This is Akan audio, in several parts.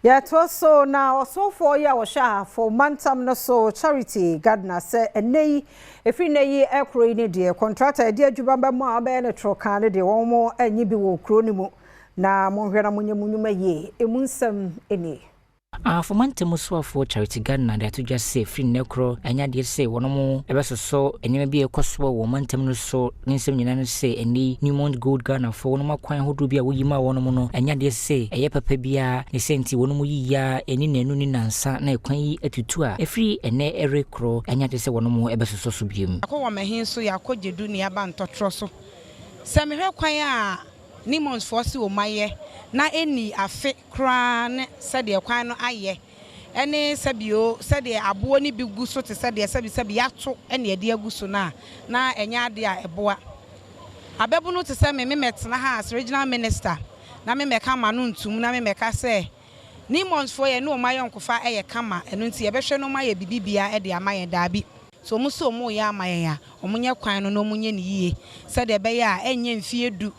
Yɛtoa so na ɔsɔfoɔ yi a wɔhyɛ Ahafo mantam no so, Charity Gardner, sɛ ɛnɛ yi, ɛfiri nnɛ yi ɛkoro yi ne deɛ, contractor yɛde adwuma bɛmu a wabɛyɛ ne toro ne deɛ, wɔn mo anyi bi wɔ kuro no mu na monhwɛ na monyɛ mo nnwuma yie. Emu nsɛm nie. Ahafo mantam soafoɔ Charity Gardner de ato dwa sɛ firi nnɛ korɔ, ɛnyɛ adeɛ sɛ wɔn ɛbɛsosɔ nneɛma bi a ɛkɔ soɔ wɔ mantam no so. Ne nsɛm nyinaa no sɛ ɛnɛ Newmont Gold Ghanafoɔ wɔn akwan ahodoɔ bi a wɔyi ma wɔn no, ɛnyɛ adeɛ sɛ ɛyɛ papa biara ne sɛ nti wɔn yiya ɛni nanu ne nansa na ɛkwan yi atutu a, ɛfiri ɛnɛ ɛrekorɔ, ɛnyɛ adeɛ sɛ wɔn ɛbɛsosɔ so biom. Akɔ wɔ mahin so, yɛakɔ Gyedu ne yɛaba Ntɔtorɔ so sɛ mehwɛ kwan a Newmontfoɔ si wɔn ayɛ na ɛni afe koraa ne sɛdeɛ kwan no ayɛ, ɛne sɛbio sɛdeɛ aboɔ no bi gu so te sɛdeɛ sɛbisɛbi yɛato ɛne yɛde agu so no a, na ɛnyɛ adeɛ a ɛboa abɛbu no. Te sɛ me mɛtena ha as regional minister na me mɛka ma no ntum na me mɛka sɛ Newmontfoɔ yɛ ne wɔn ayɔnkofa ɛyɛ kama, ɛno nti yɛbɛhwɛ no ma yɛ bibibia ɛde ama yɛn. Daabi, so wɔn nso wɔn yɛ ama yɛn a, wɔn nyɛ kwan no na wɔn nyɛ ne yie sɛdeɛ ɛbɛyɛ a ɛnyɛ mfie 10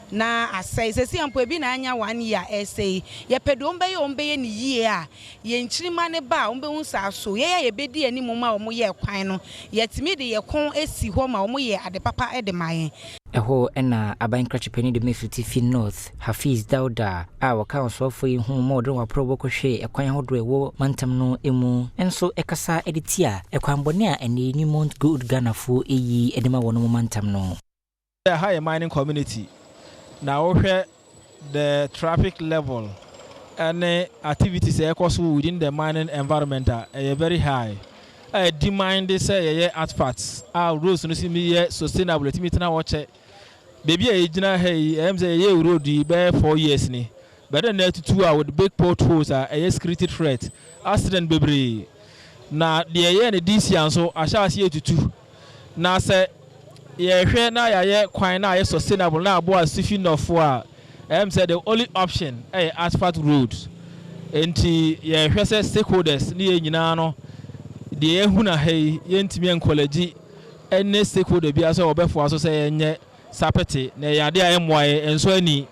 na asɛe. Sɛsi mpo ebi na anya one year ɛsɛe. Yɛpɛ deɛ wɔn bɛyɛ ne yie a yɛn nkyirima ne ba a wɔn bɛhu saa so yɛyɛ a yɛbɛdi anim ma wɔn yɛ kwan no, yɛtumi de yɛ kɔn esi hɔ ma wɔn yɛ ade papa de ma yɛn. Ɛhɔ ɛna aban krakye panin de Asutifi North, Hafiz Dauda, a wɔka ɔsoafoɔ yi ho ma ɔde wɔn aporɔ wɔkɔhwɛ ɛkwan ahodoɔ ɛwɔ mantam no mu nso, ɛkasa de tia ɛkwan bɔne a ɛne Newmont Gold Ghanafoɔ ɛyi de ma wɔn mantam no. Ha yɛ mining community na wohwɛ the traffic level ɛne activities a ɛkɔ so within the mining environment a, ɛyɛ very high a demand sɛ yɛyɛ asphalt a roads no si mi yɛ sustainable, ɛtumi tena hɔ kyɛ. Beebi a yɛgyina ha yi, ɛyɛ sɛ yɛyɛ road yi bɛyɛ 4 years ni bɛdɛ na atutu a with big potholes a ɛyɛ security threat, accident bebree. Na deɛ ɛyɛ ne this year nso ahyɛ ase etutu na sɛ yɛhwɛ na yɛayɛ kwan na ayɛ sustainable na aboa Asutifi North a, ɛyɛ sɛ the only option ɛyɛ asphalt road. Nti yɛhwɛ sɛ stakeholders ne yɛn nyinaa no deɛ yɛhu na ha yi, yɛntumi nkɔlɛgyi ɛne stakeholder bi sɛ wɔbɛfoa so sɛ yɛnyɛ sapɛte na ɛyɛ adeɛ a ɛmmoa yɛ nso ani.